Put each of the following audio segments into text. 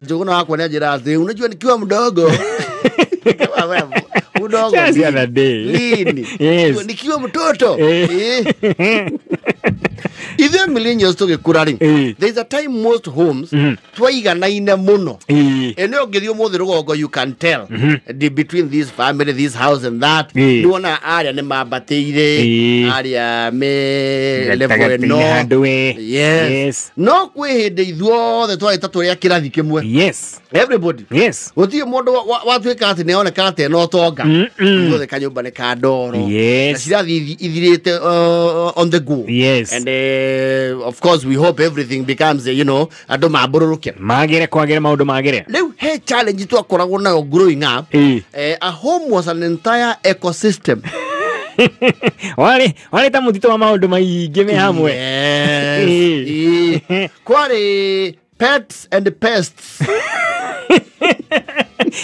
Njũgũna wakwa nĩ anjĩra atĩ unajua nikiwa mdogo. Kama wewe, mdogo Just the lini? other day. Lini? Yes. Nikiwa mtoto. Eh. Eh. Ithuĩ millennials tũgĩkũra rĩ, Eh. there is a time most homes twaiganaine mũno. Ĩĩ. Ene ũngĩthiĩ ũmũthĩ rũgongo, you can tell the between this family, this house and that. Eh. Nĩwona arĩa nĩ mambatĩire, Eh. arĩa me level Gatagatĩ-inĩ ĩno. handũ ĩ. Yes. Yes. No kwĩ hĩndĩ ithuothe twarĩ ta tũrĩ a kĩrathi kĩmwe. Yes. Everybody. Yes. Gũtirĩ mũndũ watuĩka atĩ nĩoneka atĩ ena ũtonga. Mm-mm. Ithuothe kanyũmba nĩ ka ndoro. Yes. Na cirathi ithirĩte on the go. Yes. And of course we hope everything becomes andũ mambũrũrũke. Magĩre kwagĩre maũndũ magĩre. Rĩu he challenge twakoragwo nayo growing up. Ĩĩ. A home was an entire ecosystem. Warĩ ta mũtitũ wa maũndũ maingĩ me hamwe. Yes. Ĩĩ. Ĩĩ. Kwarĩ pets and pests.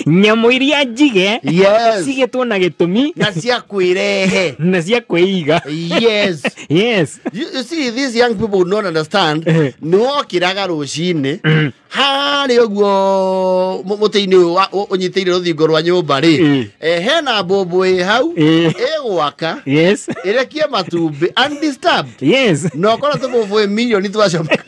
Nyamũ iria njige Yes. cigĩtwo na gĩtũmi Na cia kwĩrehe. na cia kwĩiga. Yes. Yes. You see, these young people would not understand. Eh. Nĩ wokĩraga rũcinĩ harĩa ũguo mũtĩ-inĩ ũyũ ũnyitĩire rũthingo rwa nyũmba rĩ, Eh. hena mbũmbũ ĩ hau Eh. ĩgwaka Yes. ĩrekie matumbĩ undisturbed, Yes. na ũkora tũbũbũ milioni twacomoka.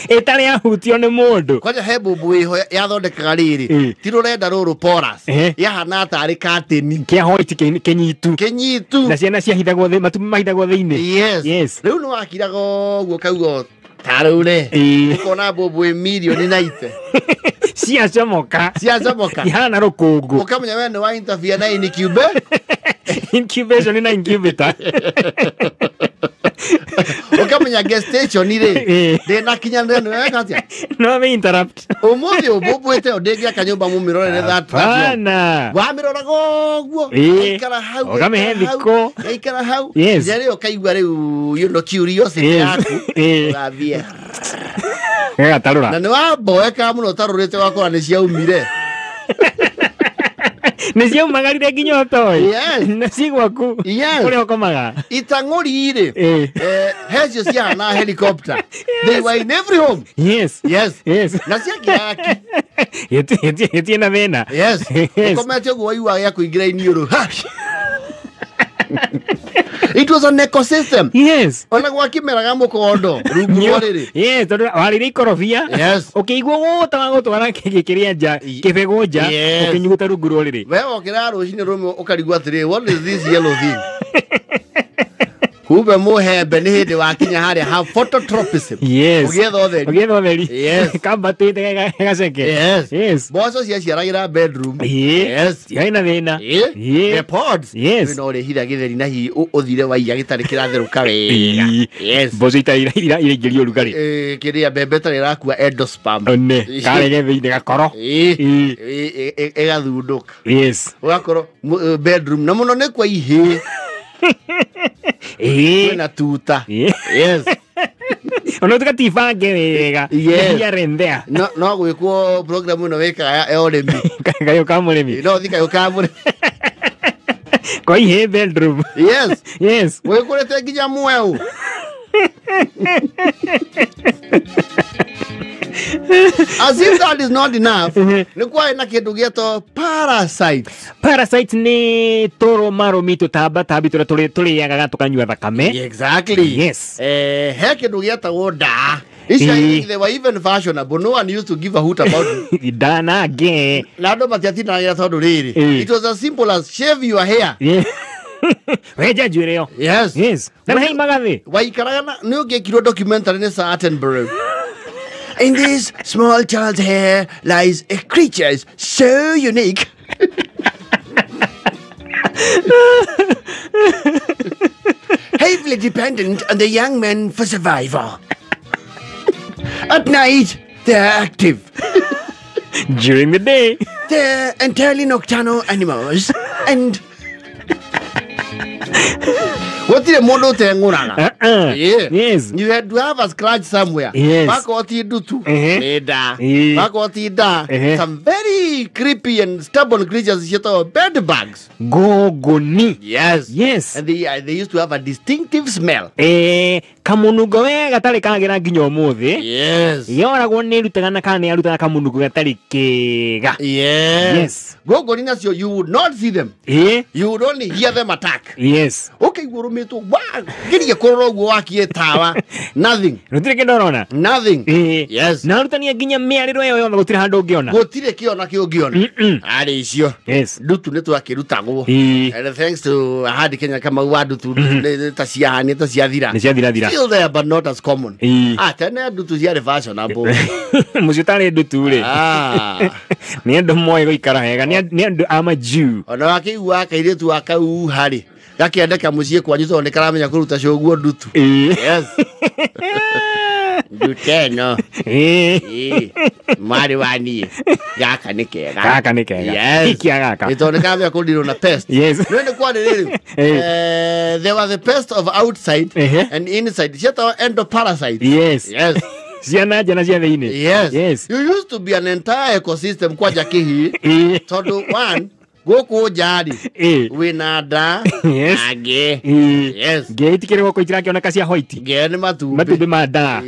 Ĩtarĩ yahutio nĩ mũndũ. Kwanja he mbũmbũ ĩho yathondekaga rĩrĩ, Eh. ti rũrenda rũrũ porous, Eh. yahana tarĩ katĩni Kĩa white kĩnyitu. kĩnyitu. Na ciana ciahithagwo matumbĩ mahithagwo thĩinĩ. Yes. Yes. Rĩu nĩ wakiraga ũguo kaugo ta rĩu rĩ, Ĩĩ. ũkona mbũmbũ milioni naite Ciacomoka. ciacomoka. Ihana rũkũngũ. Ũkamenya we nĩ wa interfere na incube Incubation na incubator. Ũkamenya gestation rĩ, Ĩĩ. ndĩnakinyanĩra nĩ weka atĩa. No me interrupt. Ũmũthĩ ũmbũmbũĩte ĩyo ndĩngĩaka nyũmba mũmĩrorere that long. Hapana. Wamĩroraga ũguo, Ĩĩ. gaikara hau, Ũkamĩhe gaikara hau, thikũ. gaikara hau. Yes. Nginya rĩrĩa ũkaigua rĩu curiosity Yes. yaku Ĩĩ. ũgathiĩ Gagatarũra. na nĩ wamboeka mũno ũtarũrĩte wakora nĩ ciaumire. Nĩ ciaumagarire nginya ũtoĩ. Yes. Na ci gwaku. Yes. Kũrĩa ũkomaga. Itang'ũri rĩ, Ĩĩ. hecio ciahana helicopter. They were in every home. Yes. Yes. Yes. Na ciakĩraki. Gĩtirĩ na thĩna. Yes. Yes. Ũkomete ũguo waigua gĩa kũingĩra iniũrũ. Ha! It was an ecosystem. Yes. Ona gwakĩmeraga mũkondo rungu rwa rĩrĩ. Yes, tondũ warĩire ikorobia. Yes. Ũkĩigua gũta wa gũtwara kĩrĩa nja, kĩbegũ nja, Yes. ũkĩnyuguta rungu rwa rĩrĩ. We wokĩraga rũcinĩ rũmwe ũkarigwo atĩrĩ, what is this yellow thing? Kumbe mũhembe nĩ hĩndĩ wakinya harĩa ha phototropism. Yes. Ũgĩetha ũtheri. Ũgĩetha ũtheri. Yes. Kambatĩte gaceke. Yes. Yes. Mboco ciaciaragĩra bedroom. Ĩĩ. Yes. Tiarĩ na thĩna. Ĩĩ. Ĩĩ. The pods. Yes. Rĩu no ũrĩhitha gĩtheri na hihi ũthire waiya gĩtarĩ kĩratherũka wega. Ĩĩ. Yes. Mboco itarĩ iraingĩria ũrugarĩ. Eh, kĩrĩa mbembe ĩtarĩ ĩrakua endosperm. One. Karege thĩinĩ gakoro. Ĩĩ. Ĩĩ. Ĩĩ, ĩgathundũka. Yes. Ũgakorwo bedroom na mũno nĩ kwa ihĩĩ Ĩĩ. kwĩna tuta. Ĩĩ. Yes. Ona ũtuĩka ti bange wega. Yes. Here and there. No gwĩkwo program ĩno wĩkaga ya ũrĩmi. Kayũ ka mũrĩmi. No thi kayũ ka mũrĩmi. Kwa ihĩĩ bedroom. Yes. Yes. Wĩkũrĩte nginya mweũ. As if that is not enough, nĩ kwarĩ na kĩndũ gĩetwo parasites. Parasite nĩ tũrũmarũmi tũtamba tambi tũrĩa tũrĩagaga tũkanyua thakame. Exactly. Yes. Eh, he kĩndũ gĩetagwo ndaa. Icio Ĩĩ. they were even fashionable. No one used to give a hoot about it. Ndanange. Na andũ matiatindanagĩra tondũ rĩrĩ. Ĩĩ. It was as simple as shave your hair. Yeah. Wenja njuĩrĩ ĩyo. Yes. Yes. Na hei magathĩ. Waikaraga na nĩ ũngĩekirwo documentary nĩ Sir Attenborough. In this small child's hair lies a creature so unique. Heavily dependent on the young men for survival. At night, they're active. During the day. They're entirely nocturnal animals and gũtirĩ mũndũ ũteng'ũraga. Uh-uh. Yeah. Yes. You had to have a scratch somewhere. Yes. Wakorwo ti ndutu Ehe. nĩ nda. Ĩĩ. Wakorwo ti nda, Ehe. some very very creepy and stubborn creatures ciĩtagwo bed bugs. Ngũngũni. Yes. Yes. And they used to have a distinctive smell. Kamunungo we gatarĩ kagĩra nginya ũmũthĩ. Yes. Yoragwo nĩ ĩrutaga na kana nĩ yarutaga kamunungo gatarĩ kega. Yes. Yes. Ngũngũni nacio you would not see them. You would only hear them attack. Yes. Ũkaigua ũrũmĩtwo wa ngirie kũrora ũguo wakie tawa. Nothing. Gũtirĩ kĩndũ ũrona. Nothing. Yes. Na arutania nginya mĩarĩro ĩyo yothe gũtirĩ handũ ũngĩona. Gũtirĩ kĩona kĩũngĩona. Arĩ icio. Yes. Ndutu nĩ twakĩrutagwo. And thanks to Ahadi Kenya Kamau wa ndutu nĩ ta ciahani ta ciathira. Nĩ ciathirathira. Still there but not as common. Tene ndutu ciarĩ fashionable. Mũciĩ ũtarĩ ndutu rĩ. Nĩ andũ moĩ gũikara wega, nĩ andũ a majuu. Ona wakĩigua kairĩtu wa kau harĩ gakĩendeka mũciĩ kwanyu tondũ nĩ karamenya kũruta cũguo ndutu. Yes. Ndutu ĩno. Mwarĩ wa niĩ. Gaka nĩ kega. Gaka nĩ kega. Yes. Ikia gaka. Nĩ tondũ nĩ karamenya kũndirwo na pest. Yes. No nĩ kwarĩ rĩrĩ. There was the pest of outside and inside. Ciĩtagwo endoparasites. Yes. Yes. Ciana nja na cia thĩinĩ. Yes. Yes. You used to be an entire ecosystem kwanja kĩhii. Tondũ one gũkũ nja rĩ wĩna nda na ngĩ. Yes. Ngĩ itikĩrĩ gũkũ itirakĩoneka cia white. Ngĩ nĩ matumbĩ. Matumbĩ ma nda.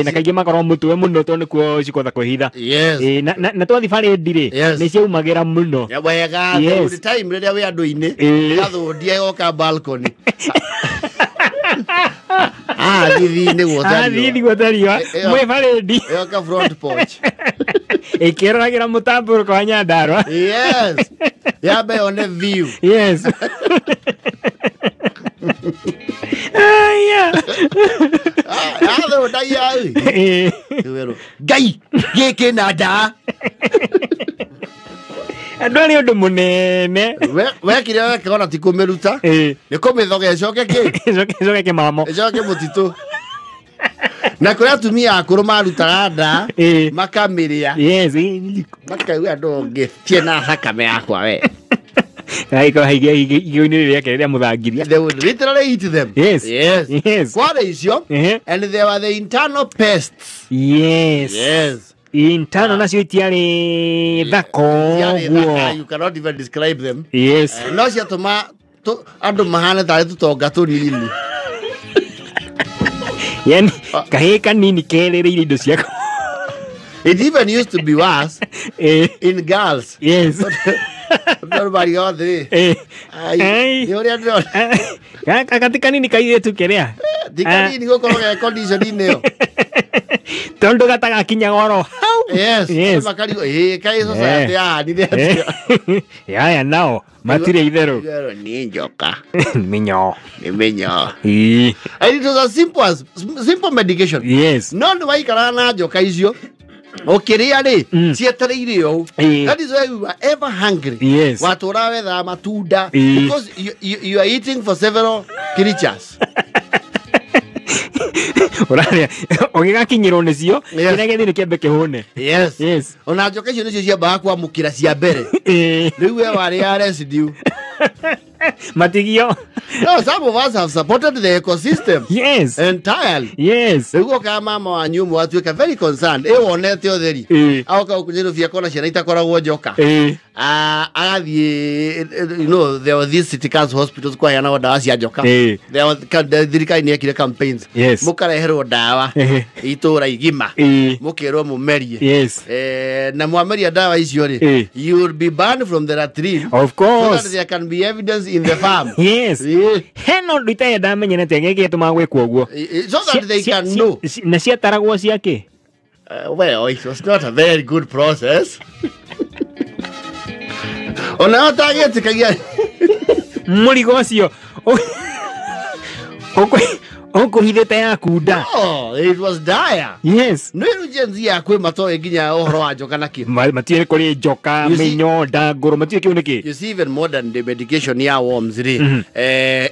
Na kaingĩ makoragwo mũtwe mũno tondũ nĩkuo cikũhota kwĩhitha. Yes. Na twathiĩ barĩndi rĩ nĩ ciaumagĩra mũno. Wega. The time rĩrĩa wĩ andũ-inĩ ĩgathũndia ĩgoka balcony. Thithi-inĩ guota riũa. Thithi guota riũa. Mwĩ barĩndi. Ĩgoka front porch. Ĩkĩroragĩra mũtambũrũko wa Nyandarua. Yes. Yambe yone view. Yes. Aya. Athũndagia ĩ. Ngai gĩkĩ na nda. Andũ arĩ ũndũ mũnene. Wekire weka ona ti kũmĩruta. Nĩ kũmĩthoga ĩcoke kĩ? Ĩcoke kĩmamo. Ĩcoke mũtitũ. Na kũrĩ atumia akũrũ marutaga nda makamĩrĩa. Yes. Makaigua ndũngĩtie na thakame yakwa we. Aikorwo igĩrĩ-inĩ rĩake rĩrĩa mũthangiria. They would literally eat them. Yes. Yes. Yes. Kwarĩ icio and there were the internal pests. Yes. Yes. Internal nacio itiarĩ thaka ũguo. You cannot even describe them. Yes. No ciatũma andũ mahane tarĩ tũtonga tũnini. Yani kahĩĩ kanini kerĩrĩire indo ciako. It even used to be worse in girls. Yes. Nobody got it. Ai. Nĩ ũrĩa ndĩrona. Gaka ti kanini kairĩtu kĩrĩa. Ti kanini gũkorwo ge condition-inĩ ĩyo. Tondũ gatagakinya goro hau. Yes. Yes. Makarigwo kaĩ society yahanire atĩa. Yaya nao matirĩ itherũ. Itherũ nĩ njoka. Mĩnyoo. Nĩ mĩnyoo. And it was as simple as simple medication. Yes. No nĩ waikaraga na njoka icio. Ũkĩrĩa rĩ cietereire ũũ. That is why we were ever hungry. Yes. Watũraga wethaga matunda because you are eating for several creatures. Ũrarĩa ũgĩgakinyĩrwo nĩcio kĩrĩa gĩthĩ kĩambe kĩhũne. Yes. Yes. Ona njoka icio nĩcio ciambaga kwamũkĩra cia mbere. Rĩu we warĩa residue. Matigio. No, some of us have supported the ecosystem. Yes. Entirely. Yes. Rĩu oka mama wanyu ũmwe atuĩka very concerned. Ĩ wonete ũtheri. Aoka gũkũ Nyairobi akona ciana itakoragwo njoka. Agathiĩ, you know, there were these city council hospitals kwaheanagwo ndawa cia njoka. There was thirikari nĩ yekire campaigns. Yes. Mũkareherwo ndawa itũra igima. Mũkerwo mũmerie. Yes. Na mwameria ndawa icio rĩ, you will be banned from the latrine. Of course. So that there can be evidence in the farm. Yes. Hena ũndũ itarĩ ndamenyerete gĩkĩ gĩtũmaga gwĩkwo ũguo. So that they can know. Na ciataragwo ciakĩ? Well, it was not a very good process. Ona ũtagĩtĩkagia mũrigo ũcio ũkũhithĩte yaku nda. No, it was dire. Yes. Nĩ rĩu Gen Z ya kwĩ matoĩ nginya ũhoro wa njoka na kĩ. Matiũĩ kũrĩ njoka, mĩnyoo, ndangũrũ, matiũĩ kĩu nĩ kĩ. You see, even modern day medication ya worms rĩ,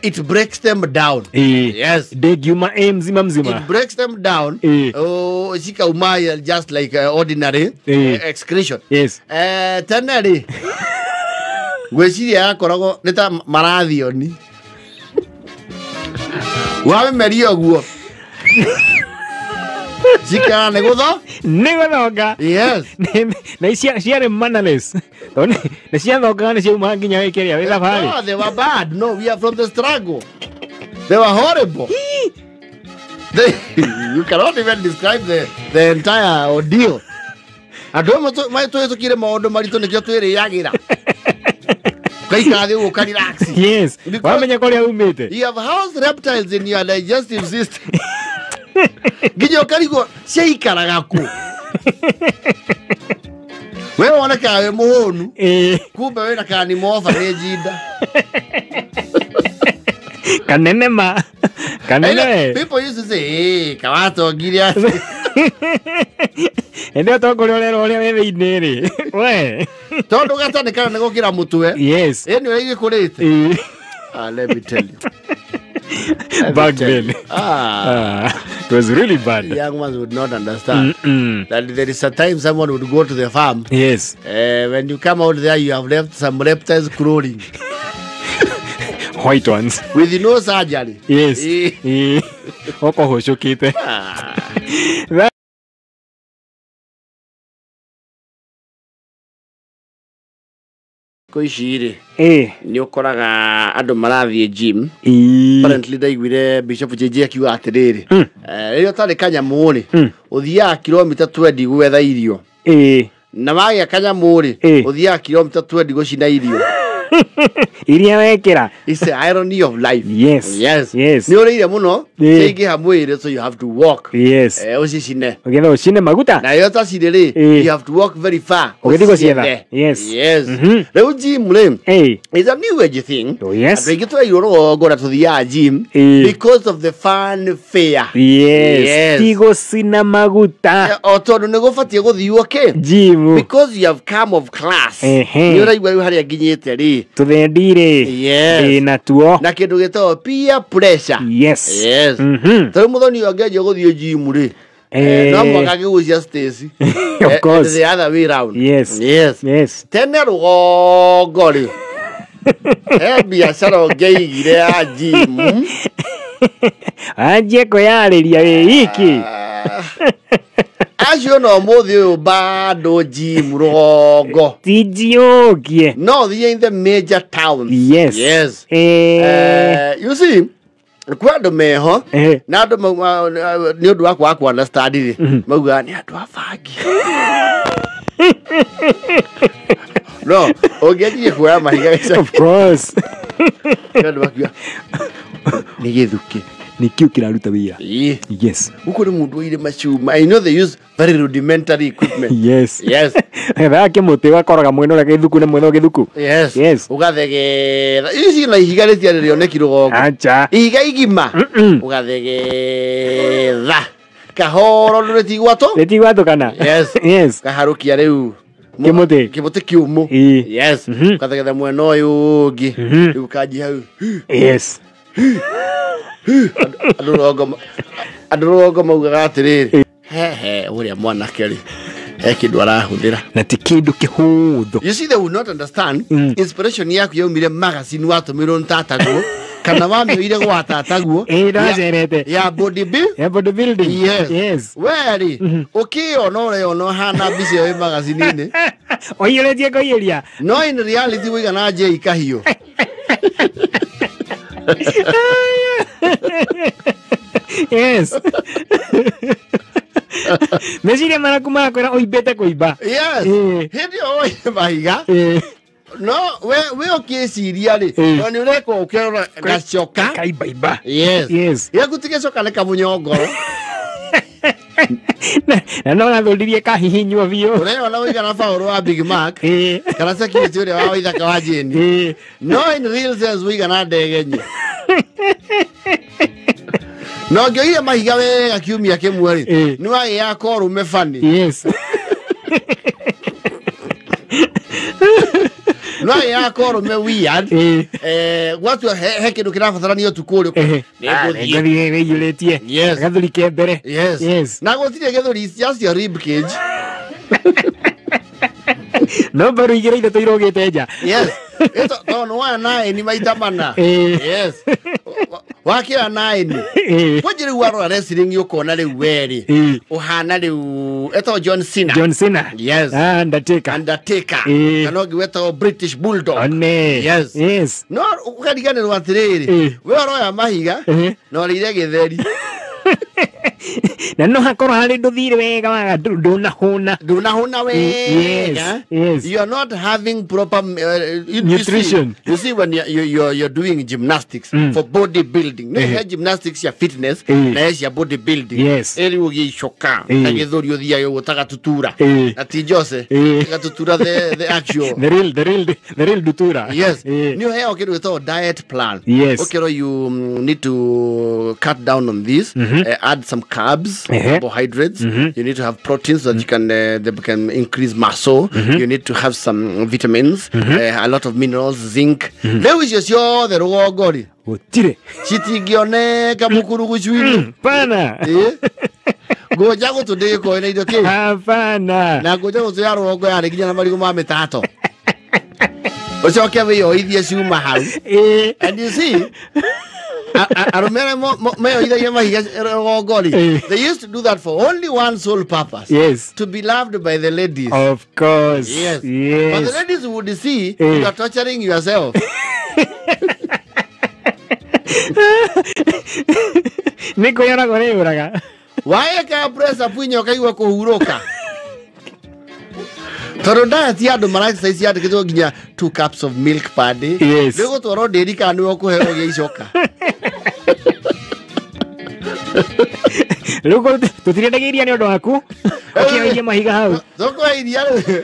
it breaks them down. Yes. Ndĩngiuma ĩ mzima mzima. It breaks them down. Oh, cikauma just like ordinary excretion. Yes. Tene rĩ, ngwĩciria yakoragwo nĩ ta marathioni. Wamĩmeria ũguo. Cikara nĩ gũtho? Nĩ gũthonga. Yes. Na ciarĩ mannerless. Tondũ nĩ ciathongaga nĩ ciaumaga nginya wĩ kĩrĩa wĩ thabarĩ. No, they were bad. No, we are from the struggle. They were horrible. You cannot even describe the entire ordeal. Andũ amwe twĩtũkire maũndũ maritũ nĩkĩo twĩrĩagĩra. Ũgaikara thĩ ũguo ũka relax. Yes. Wamenya kũrĩa umĩte. You have housed reptiles in your digestive system. Nginya ũkarigwo ciaikaraga kũ. We wonekaga wĩ mũhũnu. Kumbe wĩna kanimofa nĩ njinda. Kanene ma. Kanene. People used to say, hey, kawatongire atĩ. Ende ũtongoria ũrerwo ũrĩa wĩ thĩinĩ rĩ. We. Tondũ gata kana nĩ gũkĩra mũtwe. Yes. Ĩni ũrĩa igĩkũrĩte. Ah, let me tell you. Back then. It was really bad. Young ones would not understand that there is a time someone would go to the farm. Yes. When you come out there, you have left some reptiles crawling. White ones. With no surgery. Yes. Okohoshokite. Ici rĩ nĩ ũkoraga andũ marathiĩ gym. Apparently ndaiguire Bishop JJ akiuga atĩrĩrĩ, rĩrĩa ũtarĩ kanyamũ rĩ, ũthiaga kilomita 20 gwetha irio. Na wagĩa kanyamũ rĩ, ũthiaga kilomita 20 gũcina irio. Iria wekĩra. It's the irony of life. Yes. Yes. Yes. Nĩ ũrĩire mũno, ciaingĩha mwĩrĩ, so you have to walk. Yes. Ũcicine. Ũgetha ũcine maguta. Na ĩyo tacirĩ rĩ, you have to walk very far. Ũgĩthiĩ gũcietha. Yes. Yes. Rĩu gym rĩ, is a new age thing. Oh, yes. Andũ aingĩ tũrairwo rũgongo na tũthiaga gym because of the fun fair. Yes. Yes. Ti gũcina maguta. O tondũ nĩ gũbatiĩ gũthiwo kĩ? Gym. Because you have come of class. Nĩ ũraigua rĩu harĩa nginyĩte rĩ. Tũthendire. Yes. Na tuo. Na kĩndũ gĩtagwo peer pressure. Yes. Yes. Tarĩu mũthoni ũyũ angĩanjia gũthiĩ gym rĩ, no mũhaka akĩgucia Stacy. Of course. The other way round. Yes. Yes. Yes. Tene rũgongo rĩ, he biacara ũngĩaigire ya gym. Anjie kwĩyarĩria wĩ iki. Acio no mũthĩ ũyũ bado gym rũgongo. Ti njiũkie. No thiĩ in the major towns. Yes. Yes. You see, kwĩ andũ meho na andũ nĩ ũndũ wa kwaga ku understand rĩ, maugaga nĩ andũ a bangi. No, ũngĩanjirie kuoya mahiga gĩcagi. Of course. Andũ makiuga nĩ gĩthukĩ. Nĩ kĩu kĩraruta wĩra. Yes. Gũkũ nĩ mũndũ oire macuma. I know they use very rudimentary equipment. Yes. Yes. Ethaga kĩmũtĩ ũgakoroga mwena ũrĩa gĩthuku na mwena gĩthuku. Yes. Yes. Ũgathegetha. Ici na ihiga rĩtiarĩ rĩoneki rũgongo. Acha. Ihiga igima. Ũgathegetha. Kahoro rĩtigwatũ. Rĩtigwatũkana. Yes. Yes. Kaharũkia rĩu. Kĩmũtĩ. Kĩmũtĩ kĩũmũ. Yes. Ũgathegetha mwena ũyũ ũngĩ. Rĩu ũkanjia hau. Yes. Andũ rũgongo maugaga atĩrĩrĩ, hehe ũrĩa mwanake rĩ, he kĩndũ arahũthĩra. Na ti kĩndũ kĩhũthũ. You see, they will not understand. Inspiration yaku yaumire magazine watũmĩrwo nĩ tataguo kana wamĩoire gwa tataguo. Ndacerete. Ya body build. Ya body building. Yes. Yes. We rĩ, ũkĩona ũreyona ũhana mbica ĩyo ĩ magazine-inĩ. Ũiyũrĩtie kũiyũria. No in reality wĩigana Jay Kahiũ. Yes. Meciria maraku marakwĩra ũimbĩte kũimba. Yes. Hĩndĩ ĩyo woire mahiga. No we ũkĩciria rĩ, no nĩ ũrekwo ũkĩrora gacoka. Kaimbaimba. Yes. Yes. Gĩaku ti gĩcoka nĩ kamunyongoro. Na no gathũririe kahihinywo biũ. Ũreyona ũigana Paul wa Big Mac. Kana security ũrĩa wa Waithaka wa Jane. No in real sense ũigana ndegenye. No ngĩoire mahiga wega kiumia kĩmwe rĩ, nĩ wagĩaga korume bani. Yes. No wagĩaga korume weird. Gwatua he kĩndũ kĩrabatarania ũtukũ ũrĩkũ. Nĩngũthiĩ wĩiyũrĩtie. Yes. Gathuri ke mbere. Yes. Yes. Na gũtirĩ gĩthũri, it's just your rib cage. No mbaru igĩrĩ ithatũ irũgĩte nja. Yes. Tondũ nĩ waya na ĩni maita mana. Yes. Wakĩoya 9. Kwanjĩ rĩu warora wrestling ũkona rĩu werĩ. Ũhana rĩu etagwo John Cena. John Cena. Yes. Undertaker. Undertaker. Kana ũngĩ wetagwo British Bulldog. One. Yes. Yes. No ũkariganĩrwo atĩrĩrĩ. We ũroya mahiga na ũrĩire gĩtheri. Na no hakorwo harĩ ndũthire wega waga ndũnahũna. Ndũnahũna wega. Yes. You are not having proper nutrition. You see when you're doing gymnastics for body building. No he gymnastics ya fitness na ya body building. Yes. Eri ũgĩcoka na gĩthũri ũthiaga ũguo ta gatutura. Na ti Jose. Gatutura the actual the real dutura. Yes. Nĩ ũheo kĩndũ gĩtagwo diet plan. Yes. Okay, you need to cut down on this. Add some carbs, carbohydrates. You need to have proteins so that you can they can increase muscle. You need to have some vitamins, a lot of minerals, zinc. Rĩu icio ciothe rũgongo rĩ gũtirĩ citingĩoneka mũkurugucu-inĩ. Pana. Ngũnja gũtũ ndĩgĩkorwo na indo kĩ? Hapana. Na ngũnja gũtũ ya rũgongo yarĩ nginya na marigũ ma mĩtato. Ũcoke wĩyoithie cuma hau. And you see, arũme arĩa meyoithagia mahiga rũgongo rĩ, they used to do that for only one sole purpose. Yes. To be loved by the ladies. Of course. Yes. Yes. But the ladies would see you are torturing yourself. Nĩ kwĩyoraga ũreyũraga. Waĩka press up inya ũkaigua kũhurũka. Tondũ diet ya andũ mara exercise yandĩkĩtwo nginya 2 cups of milk per day. Yes. Nĩ ũgũtwarwo ndĩri kana nĩwe ũkũheo gĩicoka. Rĩu tũtirendagia iria nĩ ũndũ waku. Ũkĩoithia mahiga hau. Tũkũhe iria rĩu.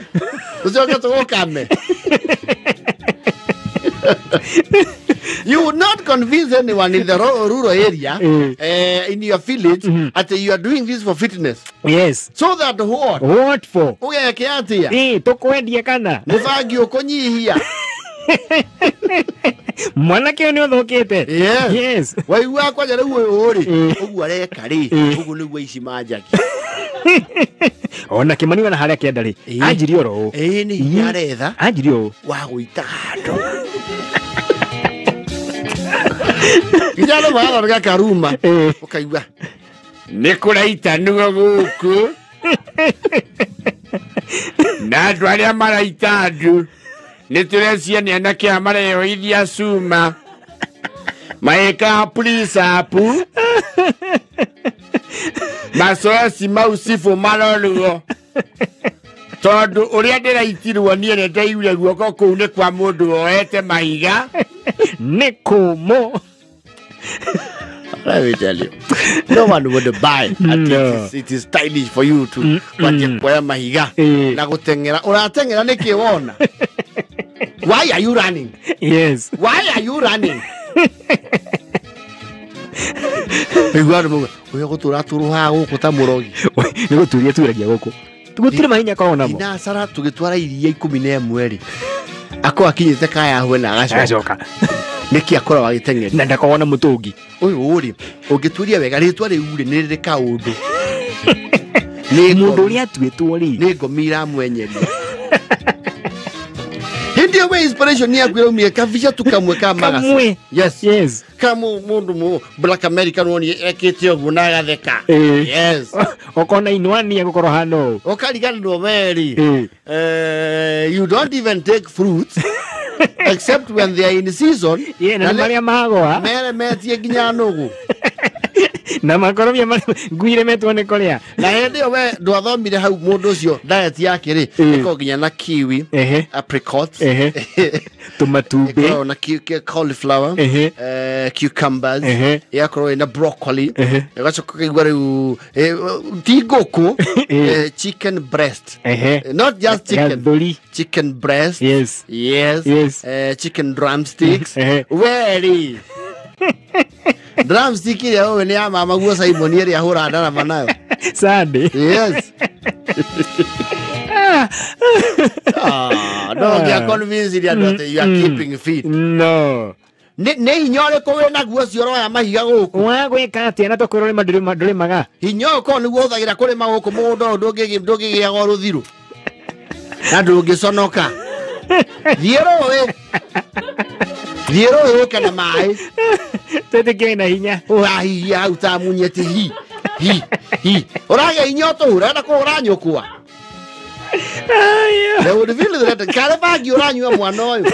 Tũcoke tũgũkame. You would not convince anyone in the rural area, in your village, that you are doing this for fitness. Yes. So that what? What for? Ũgeke atĩa? Tũkwendia kana? Nĩ bangi ũkũnyihia. Mwanake ũyũ nĩ ũthũkĩte. Yes. Yes. Waigua kwanja rĩu ũyũ rĩ, ũguo areka rĩ, ũguo nĩguo ici manjaki. Ona Kĩmani wena harĩa kĩenda rĩ, anjirie oro ũũ. Nĩ hinya aretha. Anjirie ũũ. Wa gũita handũ. Nginya andũ marathondeka karuma. Ũkaigua nĩ kũraitanwo gũkũ. Na andũ arĩa maraita andũ nĩ tũrecia nĩ anake aya mareyoithia cuma maĩkaga press up macoeci mau cibũ marorwo tondũ ũrĩa ndĩraitirwo niĩ nĩ ndaiguire guoko kũu nĩ kwa mũndũ woete mahiga. Nĩ kũmũ. Let me tell you, no one would buy. No. It is stylish for you to kwanjia kuoya mahiga na gũteng'era. Ũrateng'era nĩkĩ wona? Why are you running? Yes. Why are you running? Igua andũ mauga, ũyũ gũtũra tũrũhaga gũkũ ta mũrogi. Nĩ gũturia turagia gũkũ. Gũtirĩ mahinya akoragwo namo. Inacara tũgĩtwara iria 11 rĩ, akorwo akinyĩte kayahwe na agacoka. Nĩkĩ akoragwo agĩteng'eria? Na ndakoragwo na mũtũngi. Ũyũ rĩ, ũngĩturia wega rĩtwa rĩu rĩ nĩ rĩrĩ kaũndũ. Mũndũ ũrĩa atuĩtwo rĩ, nĩ ngomi iramwenyeria. Hĩndĩ ĩyo we inspiration yaku ĩraumire kabica tu kamwe ka magacini. Yes. Yes. Ka mũndũ mũ Black American woni ekĩte ũguo na agatheka. Yes. Ũkona inwani egũkorwo hana ũũ. Ũkariganĩrwo weri. You don't even take fruits except when they are in season. Yeah, na marĩa magũa. Mere metie nginya nũgũ. Na makorobia nguire metwo nĩ kũrĩa. Na hĩndĩ ĩyo we ndwathomire hau mũndũ ũcio diet yake rĩ ĩkoragwo nginya na kiwi, apricots, tũmatumbĩ, ĩkoragwo na cauliflower, cucumbers, ĩgakorwo ĩna broccoli, ĩgacoka ũkaigua rĩu ti ngũkũ, chicken breast. Not just chicken, chicken breast. Yes. Yes. Yes. Chicken drumsticks. Weri. Drumstick ĩrĩa ũĩ nĩ ya mama guo Simon ĩrĩa ahũraga ndarama nayo. Sunday. Yes. No ngĩa convince iria andũ atĩ you are keeping fit. No. Nĩ hinya ũrĩkũ wĩ naguo ũcio ũroya mahiga gũkũ? Wa gwĩka atĩa na tũkwĩrwo ũrĩma ndũrĩmaga? Hinya ũyũ korwo nĩguo ũhũthagĩra kũrĩma gũkũ mũgũnda ũyũ ndũngĩgĩaga rũthiru. Na ndũngĩconoka. Thiĩ rũĩ. Thiĩ rũĩ ũke na maĩ. Twĩtĩkie na hinya. Ũrahihia hau ta munyeti hi hi hi. Ũragĩa hinya ũtũhura, ũrenda kũhũra nyũkwa. They would feel threatened. Karĩ bangi ũranyua mwana ũyũ.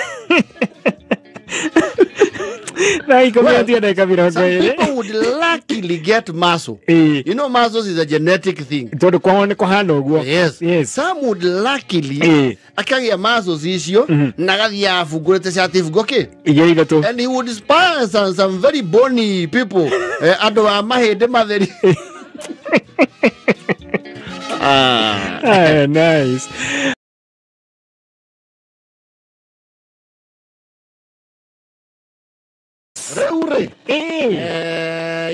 Thaa ikũmi na ndagĩka mĩrongo Some ĩrĩ. people would luckily get muscle. You know, muscles is a genetic thing. Tondũ kwao nĩ kũhana ũguo. Yes. Yes. Some would luckily akagĩa muscles icio na agathiĩ abungũrĩte cati ibungo kĩ. Igĩrĩ ithatũ. And he would inspire some very bony people. Andũ a mahĩndĩ matheri. Nice.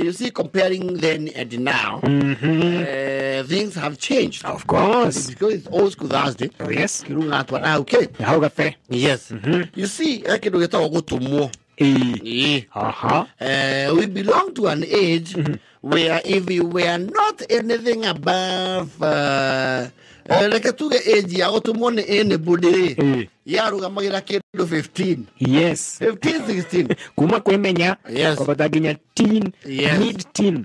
You see, comparing then and now, things have changed. Of course. Because it's old school Thursday. Oh, yes. Okay. Yes. You see, we belong to an age where if you were not anything above reke tuge age ya gũtũmwo nĩ anybody rĩ, yarũgamagĩra kĩndũ 15. Yes. 15, 16. Kuma kwĩmenya. Yes. Kwambata nginya teen. Yes. Mid teen.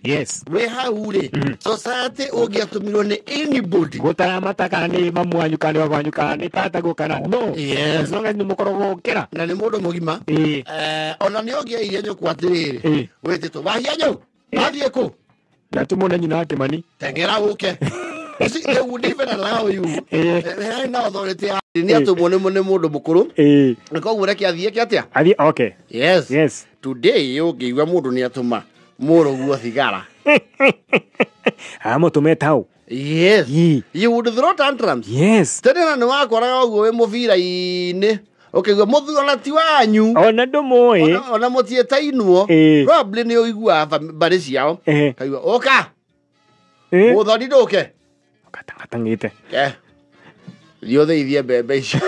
Yes. Wĩ hau rĩ, society ũngĩatũmirwo nĩ anybody. Gũtaramata kana nĩ mamu wanyu kana nĩ baba wanyu kana nĩ tataguo kana no. Yes. As long as nĩ mũkoragwo ũkĩra. Na nĩ mũndũ mũgima. Ona nĩ ũngĩairie nyũkwa atĩrĩrĩ, wĩtĩtwo wahia nyau, wathiĩ kũ? Ndatũmwo na nyina wa Kĩmani. Teng'era ũke. You see, they would even allow you. Hena authority ya nĩ atũmwo nĩ mũndũ mũkũrũ. Na koguo reke athiĩ eke atĩa? Athiĩ, okay. Yes. Yes. Today ũngĩigua mũndũ nĩ atũma mũrũguo thigara. Amũtũme tau. Yes. You would throw tantrums. Yes. Tene na nĩ wakoraga ũguo wĩ mũbira-inĩ. Ũkĩigua mũthuri ti wanyu. Ona ndũmũĩ. Ona mũtiĩtainwo. Probably nĩ ũiguaga mbarĩ ciao. Kaigua ũka. Mũthoni ndũke. Gatangatangĩte. Thiĩ ũthĩithie mbembe icio.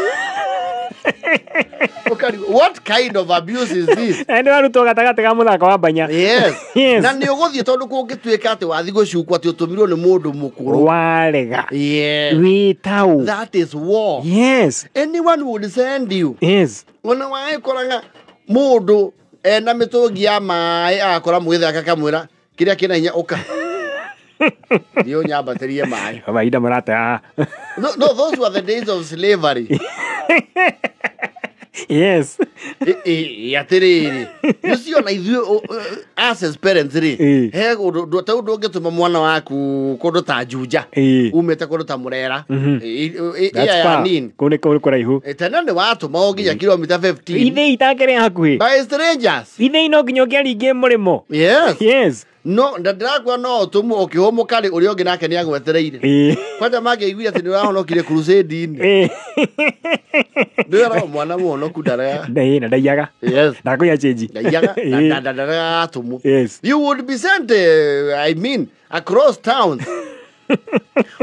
What kind of abuse is this? Nĩ warutwo gatagatĩ ga mũthako wa banya. Yes. Yes. Na nĩ ũgũthiĩ tondũ kũngĩtuĩka atĩ wathiĩ gũcukwo atĩ ũtũmirwo nĩ mũndũ mũkũrũ. Warega. Yes. Wĩ tau. That is war. Yes. Anyone would send you. Yes. Ona wagĩkoraga mũndũ ena mĩtũngi ya maĩ agakora mũgĩthaka akamwĩra kĩrĩa kĩna hinya ũka. Thiĩ ũnyambatĩrie maĩ. Mahinda marate. No, those were the days of slavery. Yes. Atĩrĩrĩ, ũcio na ithuĩ us as parents rĩ, he ũndũ ta ũndũ ũngĩtũma mwana waku kũndũ ta Juja, umĩte kũndũ ta Mũrera, ya nini. Kũu nĩ kũndũ kũraihu. Tene nĩ watũmagwo nginya kilomita 15. Ithĩi itakĩrĩ hakuhĩ. By strangers. Ithĩi no nginya ũngĩaringie mũrĩmo. Yes. Yes. No, ndĩrakua no ũtũmwo ũkĩhũmũka rĩ, ũrĩa ũngĩ nake nĩ agwetereire. Kwanja mangĩaiguire atĩ nĩ ũrahonokire crusade-inĩ. Ndĩra mwana mũhonoku ndarega. Na ndaiyaga. Yes. Ndakũiya change. Ndaiyaga na ndarega atũmwo. Yes. You would be sent, I mean, across town.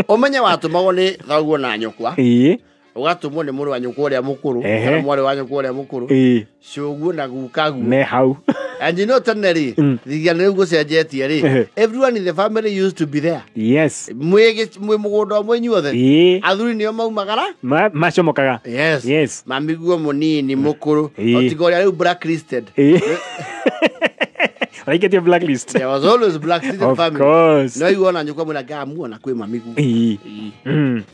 Ũmenye watũmagwo nĩ thoguo na nyũkwa. Ũgatũmwo nĩ mũrũ wa nyũkwa ũrĩa mũkũrũ, kana mwarĩ wa nyũkwa ũrĩa mũkũrũ. Cũguo na gukaguo. Me hau. And you know, tene rĩ, thiga nĩ rĩu gũcenjetie rĩ, everyone in the family used to be there. Yes. Mwĩ mũgũnda ũmwe inyuothe. Athuri nĩo maumagara. Macomokaga. Yes. Yes. Mamiguo mũnini mũkũrũ. Otiga ũrĩa rĩu blacklisted. Ũraikĩtio blacklist. There was always blacklisted of family. Course. No iguona nyũkwa mwĩna ngamuona kwĩ mamiguo.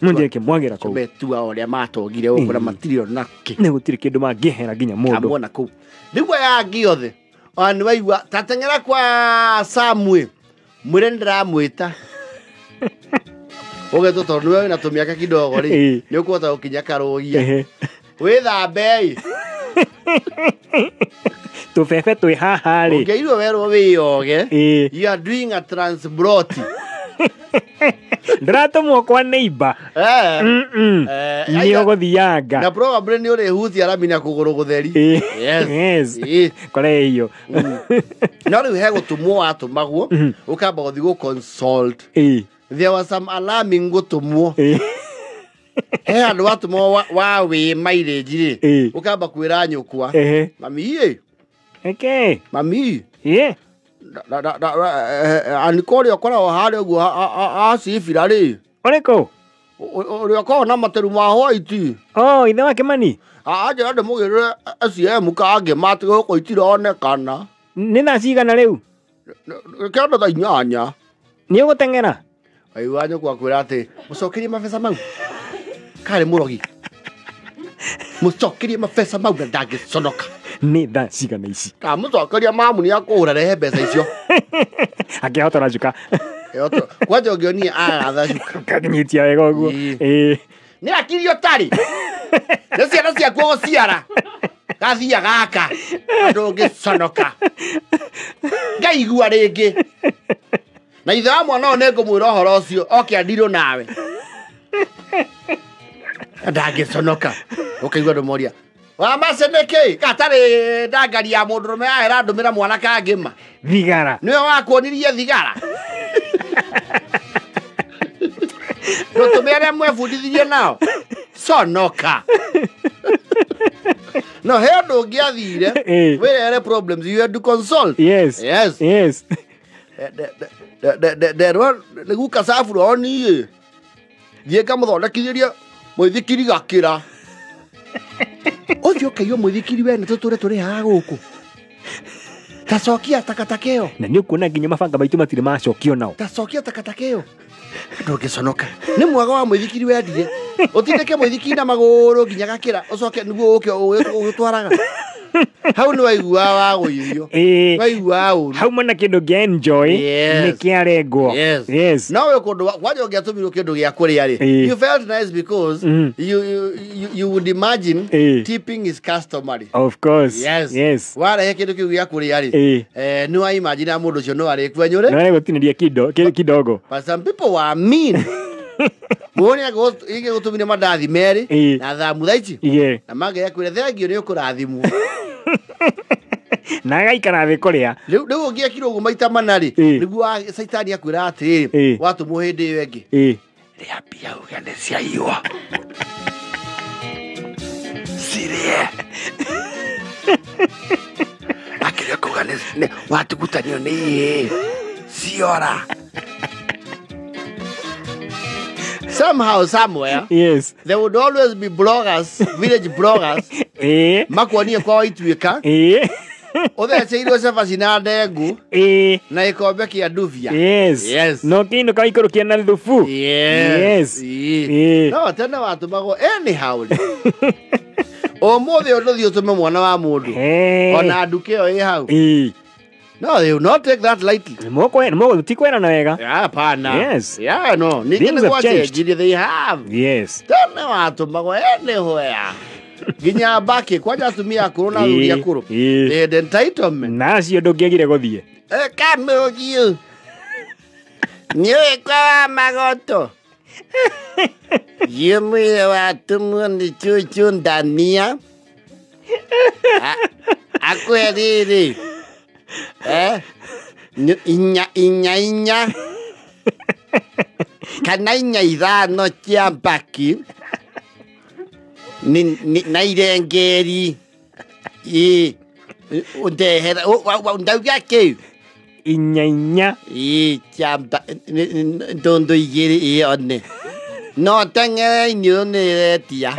Mũndũ ĩkĩmwagĩra kũu. Metua ũrĩa matongire gũkũ na matirĩ ona kĩ. Nĩ gũtirĩ kĩndũ mangĩhera nginya mũndũ. Amuona kũu. Rĩu aya angĩ othe. Ona nĩ waigua ta teng'era kwa Samuel. Mwĩre nĩndĩramwĩta. Ũgetwo tondũ nĩwe wĩna tũmĩaka kidogo rĩ, nĩ ũkũhota gũkinya karũgia. Wĩthambei. Tũbebe twĩ haha rĩ. Ũngĩirwo werwo wĩyoge. You are doing a transbrot. Ndĩratũmwo kwa neighbor. Nĩ ũgũthianga. Na probably nĩ ũrĩhutia rami na kũgũrũ gũtheri. Yes. Kore iyo. No rĩu he gũtũmwo watũmagwo, ũkamba gũthiĩ gũ consult. There was some alarming gũtũmwo. He handũ watũmwo wa wĩ mileage rĩ, ũkamba kwĩra nyũkwa. Mami ĩ. Okay. Mami. Yeah. Anĩka ũrĩa ũkoragwo harĩa ũguo acibira rĩ. Ũrĩkũ? Ũrĩa akoragwo na materu ma white. Oh, ithe wa Kimani. Anjĩra ndĩmũgĩrĩre SCM kangĩ mati gũkũ itironekana. Nĩ thaa cigana rĩu? Kĩondo thaa 8. Nĩ ũgũteng'era? Waigua nyũkwa akwĩra atĩ mũcokerie mabeca mau. Karĩ mũrogi. Mũcokerie mabeca mau na ndangĩconoka. Nĩ thaa cigana ici? Kamũcokeria mamu nĩ akũhũra rehe mbeca icio. Akĩhotora cuka. Kwanja ũngĩonie agatha cuka. Kakinyitia wega ũguo. Ĩĩ. Nĩ akiri ũtarĩ. Nĩ ciana ciaku ũgũciara. Gathia gaka. Andũ ũngĩconoka. Ngaigua rĩngĩ. Na ithe wa mwana ũyũ nĩngũmwĩra ũhoro ũcio oke andirwo nawe. Ndangĩconoka. Ũkaigua andũ moria. Wa mace nĩkĩ? Gatarĩ ndangari ya mũndũrũme yahera ndũmĩra mwana kangĩma. Thigara. Nĩwe wakuonirie thigara. Ndũtũme arĩa mwebundithirie nao. Conoka. No he ũndũ ũngĩathire wĩrehere problems you had to consult. Yes. Yes. Yes. Nderwo nĩ guka Saburoni ĩ. Thiĩ ngamũthondekithĩrie mũithikiri gakĩra. Ũthiĩ ũkaiywo mũithikiri we nĩ tũtũre tũrĩhaga gũkũ. Tacokia takataka ĩyo. Na nĩ ũkuona nginya mabanga maitũ matirĩ macokio nao. Tacokia takataka ĩyo. Ndũngĩconoka. Nĩ mwaga wa mũithikiri wendire. Ũtindĩke mũithikiri na magũrũ nginya gakĩra ũcoke nĩguo ũke ũgĩtwaraga. Hau nĩ waigua wagũithio. Waigua ũru. Hau mana kĩndũ kĩa enjoy Yes. nĩ kĩarengwo. Yes. Yes. No we kũndũ kwanja ũngĩatũmirwo kĩndũ gĩa kũrĩa rĩ. You felt nice because you would imagine tipping is customary. Of course. Yes. Yes. Warehe kĩndũ kĩu gĩa kũrĩa rĩ. Nĩ wa imagine mũndũ ũcio no arĩkua nyũrĩ. No arĩgũtinĩria kidogo. But some people were mean. Muone igĩgũtũmire mandathi merĩ na thamutha ici. Na mangĩakwĩra thengio nĩ ũkũrathimwo. Na agaikara thĩ kũrĩa. Rĩu ũngĩekirwo ũguo maita mana rĩ, nĩguo caitani akwĩra atĩrĩrĩ, watũmwo hĩndĩ ĩyo ĩngĩ. Rĩa mbia uge nĩ ciaiywo. Cirĩe. Akĩrĩa kuga nĩ watugutanio nĩ ihĩĩ. Ciora. Somehow, somewhere, yes, there would always be bloggers, village bloggers, makuonie kwa waituĩka, ũtheceirwo cabaci na ndengu, na gĩkombe kĩa ndubia. Yes. Yes. No kĩndũ kaikũrũkia na thubu. Yes. Yes. No tene watũmagwo anyhow. Ũmũthĩ ũndũthiĩ ũtũme mwana wa mũndũ. Ona nduka ĩyo ĩ hau. No, they will not take that lightly. Tikwera wega. Yeah, pana. Yes. Yeah, no. Things have changed. They have. Yes. Tene watũmagwo anywhere. Nginya mbaki kwanja atumia akũrũ na athuri akũrũ. They had entitlement. Na acio ndũngĩagire gũthiĩ. Kamũgiu. Nĩũĩ kwa wa magoto. Yumwire watũmwo nĩ cũcũ ndania. Akwĩre rĩrĩ. Inya kana inya ithano cia mbaki na irengeri ũndehera ndauga kĩu inya cia ndũndũ igĩrĩ one no teng'ere inyuĩ nĩ ĩretia.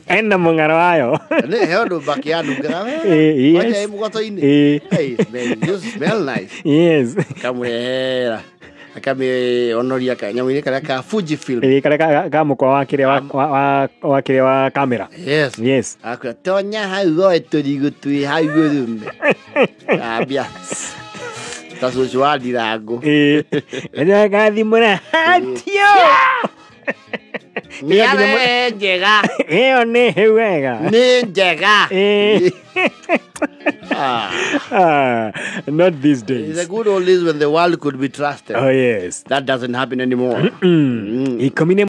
Ena mũng'aro wayo. Nĩ he ũndũ mbaki yanungaga wega. Kwanja ĩ mũgoto-inĩ. Hey, man, you smell nice. Yes. Kamũrehera. Akamĩonoria kanyamũ-inĩ karĩa ka Fujifilm. Karĩa ka mũkwa wa kĩrĩa wa kĩrĩa wa kamera. Yes. Yes. Akwĩra tonya hau woe tũrigũ twĩ hau ũrume. Ambia. Ta cũcũ wa ndirangũ. Gathimũra hatio. Nĩ njega. Ĩyo nĩ hĩu wega. Nĩ njega. Not these days. The good old days when the world could be trusted. Oh yes. That doesn't happen anymore. Ikomine.